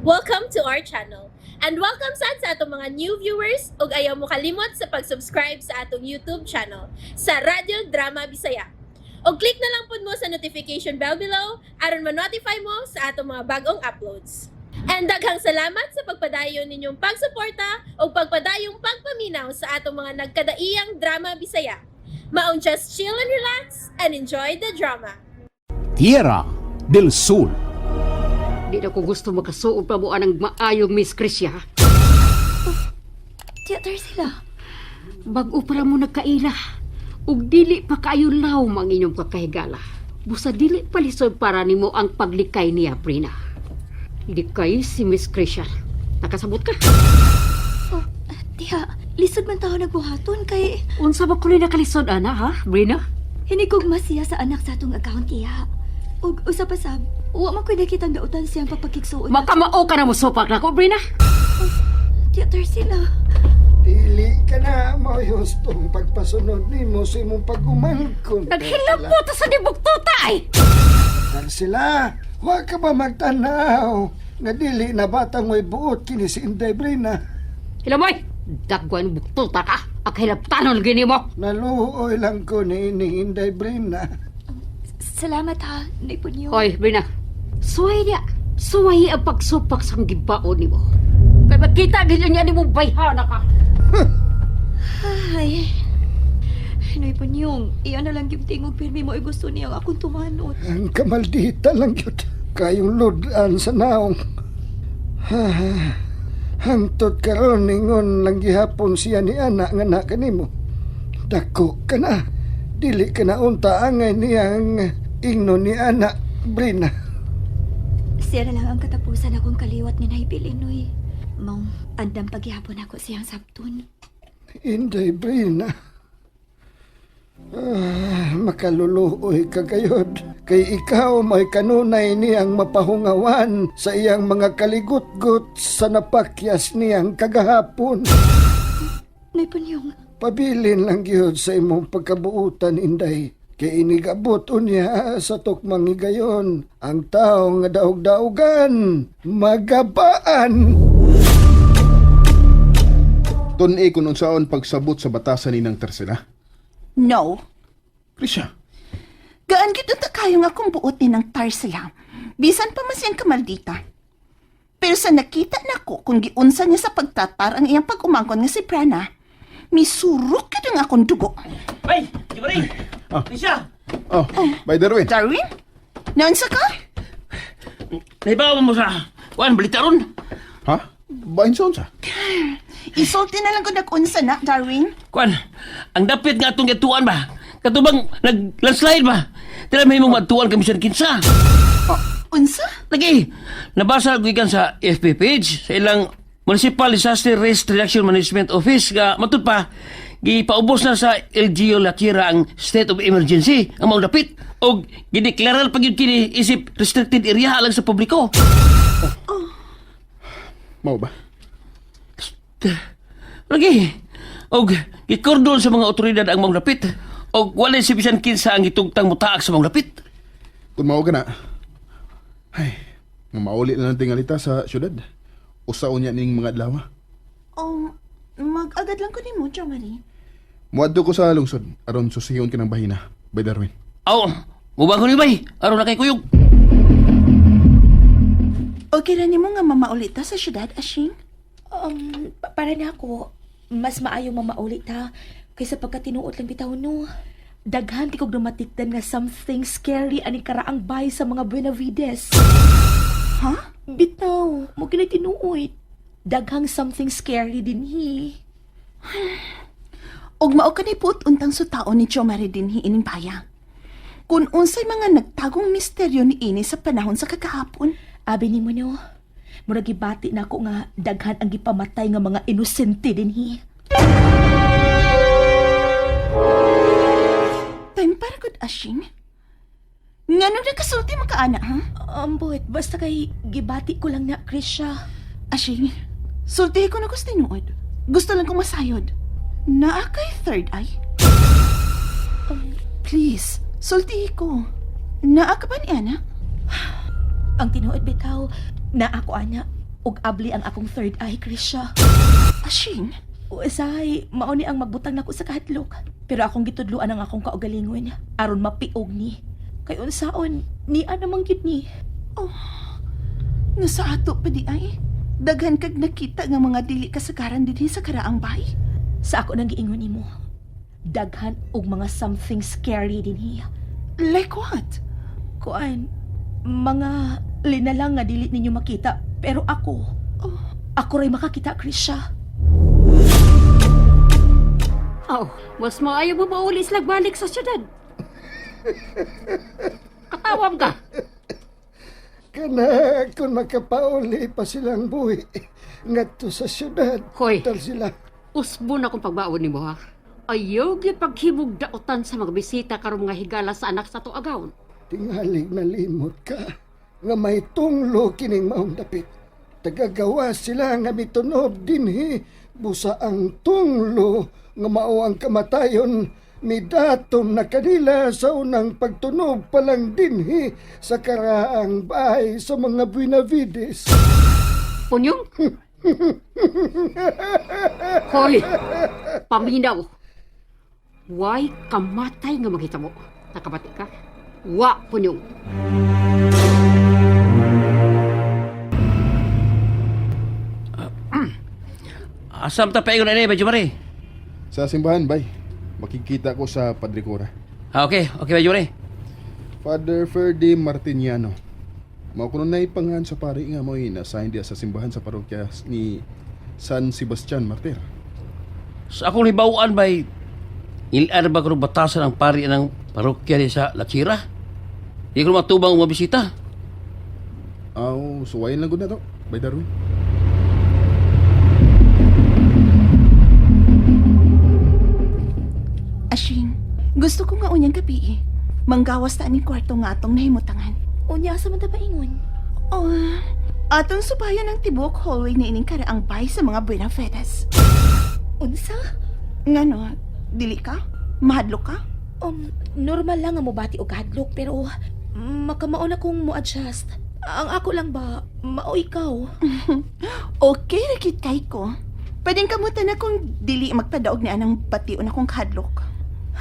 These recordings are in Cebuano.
Welcome to our channel. And welcome sad sa atong mga new viewers ug ayaw mo kalimot sa pag-subscribe sa atong YouTube channel sa Radyo Drama Bisaya. Og click na lang pud mo sa notification bell below aron ma-notify mo sa atong mga bagong uploads. And daghang salamat sa pagpadayon ninyong pagsuporta ug pagpadayong pagpaminaw sa atong mga nagkadaiyang drama Bisaya. Maong just chill and relax and enjoy the drama. Tierra del Sol. Di na ko gusto makasuod pa mo anang maayong Miss Krisya. Theater sila. Bag-o pa lang mo nagkaila. Ug dili pa kaayo lawom ang inyong kakahigala. Busa dili pa lisod para nimo ang paglikay niya, Brina. Likay si Miss Krisya. Nakasabot ka? Oh, tiya, lisod man tao nagbuhaton kay Unsa ba kuloy nakalisod, ana, ha, Brina? Hinigugma siya sa anak sa atong account, tiya. Ug usa pa sab, wa man ko'y nakitang dautan siyang papakigsuon. Makamao ka na mo supak nako, Brina. Theater sila. Dili ka na mauyustong pagpasunod nimo sa imong pag-umangkon. Naghilap mo ta sa nibuktuta ay! Sila, wa ka ba magtanaw? Nga dili na batang may buot kini si Inday Brina. Hilamoy! Dagwan buktuta ka! Ak hilaptanon gini mo! Naluoy lang ko ni ining Inday Brina. Salamat ha, Naipunyo. Hoy, Brina. Suway niya. Suway ang pagsupak sang gibaon nimo. Kay makita gid niya nimo bayhana ka. Ay. Naipunyong, iya na lang yung tingog pirmi mo ay gusto niya ang akong tumanot. Ang kamaldita lang yun. Kayong ludan sa naong. Ha, hangtod karon ningon lang gihapon siya ni ana nga na kanimo. Dako ka na. Dili ka na unta angay niyang ingno ni ana Brina. Siya na lang ang katapusan akong kaliwat nga nahibilin, Noy. Mong, andam paghihapon ako siyang sabton. Inday Brina. Ah, makaluluoy ka gayod. Kay ikaw may kanunay niyang mapahungawan sa iyang mga kaligutgut sa napakyas niyang kagahapon. Nay Punyong, Pabilin lang gyud sa imong pagkabuutan, Inday. Kay inigabot unya sa tukmang higayon ang tao nga daog-daogan, magabaan. Tun-i kung unsaon pagsabot sa batasan ni ng Tersela. No. Krisha, Gaan gid unta kayo nga akong buot ni ng Tarsila. Bisan pa man siyang kamaldita. Pero sa nakita nako kung giunsa niya sa pagtatar ang iyang pag-umangkon nga si Prana, misurok gid ang akong dugo. Bay! Di ba rin? Ah. Tisha! Oh, by the way, Darwin? Naunsa ka? Nahibaw mo sa... Kuan, balita ron. Ha? Bain sa unsa? Isulti na lang ko nag-unsa na, Darwin. Kuan, ang dapit nga atong gatuan ba? Katubang nag-landslide ba? Tira may mong matuan kami sa kinsa. Unsa? Lagi, nabasa ko ikan sa FB page sa ilang Municipal Disaster Risk Reduction Management Office nga matud pa gipaubos na sa LGU La Tierra ang state of emergency ang maong dapit og gideklarar pa gyud kini isip restricted area alang sa publiko. Mao ba? Lagi. Og gikordon sa mga otoridad ang maong dapit. Og walay si bisan kinsa ang gitugtang mutaak sa maong dapit. Kung mao ka na, ay, mauli na lang tingalita sa syudad. Usaon niya ning mga adlaw. Oh, mag-agad lang ko nimo, Jo Marie. Muadto ko sa lungsod aron susiyon ka ng bahina, by Darwin. Aw, mubang ko ni bay, aron na kay kuyog. Okay ra nimo nga mamauli ta sa syudad, Ashing? Para na ako, mas maayo mamaulit ha, kaysa pagkatinuot lang bitaw no. Daghan kay kog namatikdan nga something scary aning karaang bay sa mga Buenavides. Ha? Bitaw, mo kinay tinuod. Daghang something scary din hi. Og mao kanay puot untang sutaon ni Jo Marie dinhi ining baya. Kung unsay mga nagtagong misteryo ni ini sa panahon sa kagahapon. Abi nimo no, murag gibati nako nga daghan ang gipamatay nga mga inosente dinhi. Time para gud, Ashing. Ngano nakasulti mo ka, ana, ha? Ambot, basta kay gibati ko lang na Krisha. Ashing, sultihi ko na gusto tinuod. Gusto lang kong masayod. Naa kay third eye? Please, sultihi ko. Naa ka ba ni Ana? Ang tinuod bitaw, na ako ana. Ug abli ang akong third eye, Krisha. Ashing, Usay, mao ni ang magbutang nako sa kahadlok. Pero akong gitudloan ang akong kaugalingon aron mapiog ni. Kay unsaon, niya namang gyud ni. nga sa ato pa di ay. Daghan kag nakita nga mga dili kasagaran dinhi sa karaang bay. Sa ako nang giingon nimo. Daghan og mga something scary dinhi. Like what? Kuan, mga linalang nga dili ninyo makita, pero ako, ako ray makakita, Krisha. Aw, mas maayo mo mauli sila balik sa syudad. Katawam ka. Kana kung makapauli pa silang buhi ngadto sa syudad. Hoy. Tal sila. Usbo na kong pagbaon nimo ha. Ayaw gyud paghimog daotan sa mga bisita karong mga higala sa anak sa tuagawon. Tingalig nalimot ka nga may tunglo kining maong dapit. Tagagawa sila nga mitunob dinhi busa ang tunglo nga mao ang kamatayon midatom na kanila sa unang pagtunob pa lang dinhi sa karaang bahay sa mga Buenavides. Punyong? Hoy, paminaw. Why kamatay nga maghitabo? Nakabati ka? Wa, Punyong. Asam ta paingon ani, Badyo Mare? Sa simbahan, bay. Makikita ko sa Padre Cora. Ah, okay, okay, Badyo Mare. Father Ferdy Martiniano. Mao kuno na ipangan sa pari nga mo inasign diya sa simbahan sa parokya ni San Sebastian Martir. Sa akong hibawaan bay, ilan ba kuno batasan ang pari ng parokya ni sa Lachira? Di ko matubang mga bisita. Aw, suwayin lang gud na to. Bay Darwin. Ashing, gusto ko nga unyang gabi eh. Manggawas ta aning kwarto nga atong nahimutangan. Unya asa man ta paingon? Oh, atong subayan ang tibok hallway na ining karaang bay sa mga Buenafedes. Unsa? Ngano, dili ka? Mahadlok ka? Normal lang nga mobati og kahadlok pero makamao na kong mo-adjust. Ang ako lang ba, mao ikaw. Okay ra gyud kay ko. Pwedeng kamutan na kung dili magpadaog ni anang bation akong kahadlok.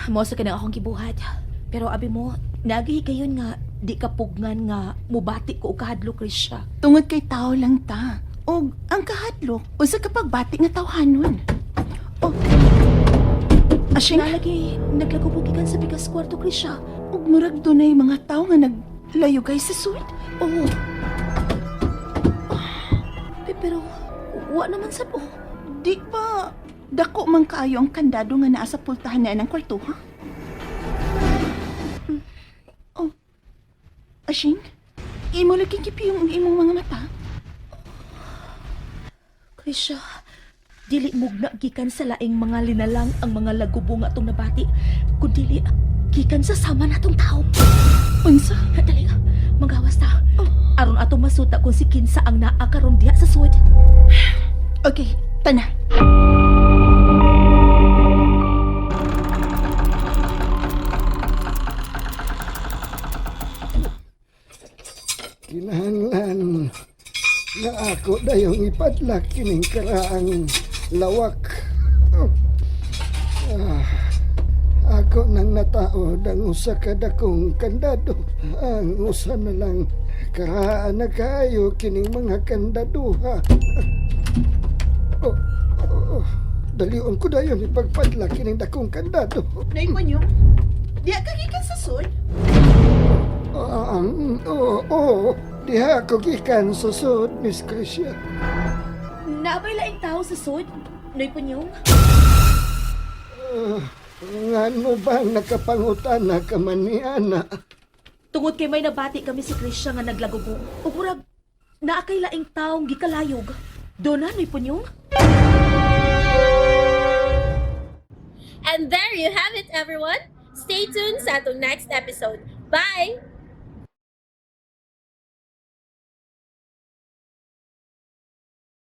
Mo sa kanang akong gibuhat. Pero abi mo, nagihigayon nga di ka pugnan nga mobati ko og kahadlok, Krisha. Tungod kay tao lang ta. Og ang kahadlok usa ka pagbati nga tawhanon. Oh. Ashing, Nalagi, naglagubugikan sa bigas kwarto, Krisha. og murag dunay mga tao nga naglayugay sa sud. Oo. Pero, wa naman sad oh. Di ba dako man kaayo ang kandado nga naa sa pultahan na ng kwarto, ha? Oh. Ashing, imo lagi gipiyong ang imong mga mata. Krisha, dili mugna gikan sa laing mga linalang ang mga lagubo nga atong nabati, kundili gikan sa sama natong tao. Unsa? Dali, magawas ta. Aron atong masuta kung si kinsa ang naa karon diha sa sud. Okay, tana. Kinahanglan nga ako dayong ipadlak kining karaang lawak. Ah, ako nang nataod ang usa ka dakong kandado. Ang usa na lang karaan na kaayo kining mga kandaduha. Oh, oh, oh. Dalion ko dayon ipagpadlak kining dakong kandado. Nay Ponyong, diha ka gikan sa sud? Oo, oh, diha ako gikan sa sud, Miss Tricia. Naabay laing tao sa sud, Noy Punyong? Ngano bang nakapangutana ka man ni Ana? Tungod kay may nabati kami si Krisha nga naglagubo. Ug murag naa kay laing taong gikalayog. Dona, Noy Punyong? And there you have it, everyone. Stay tuned sa atong next episode. Bye!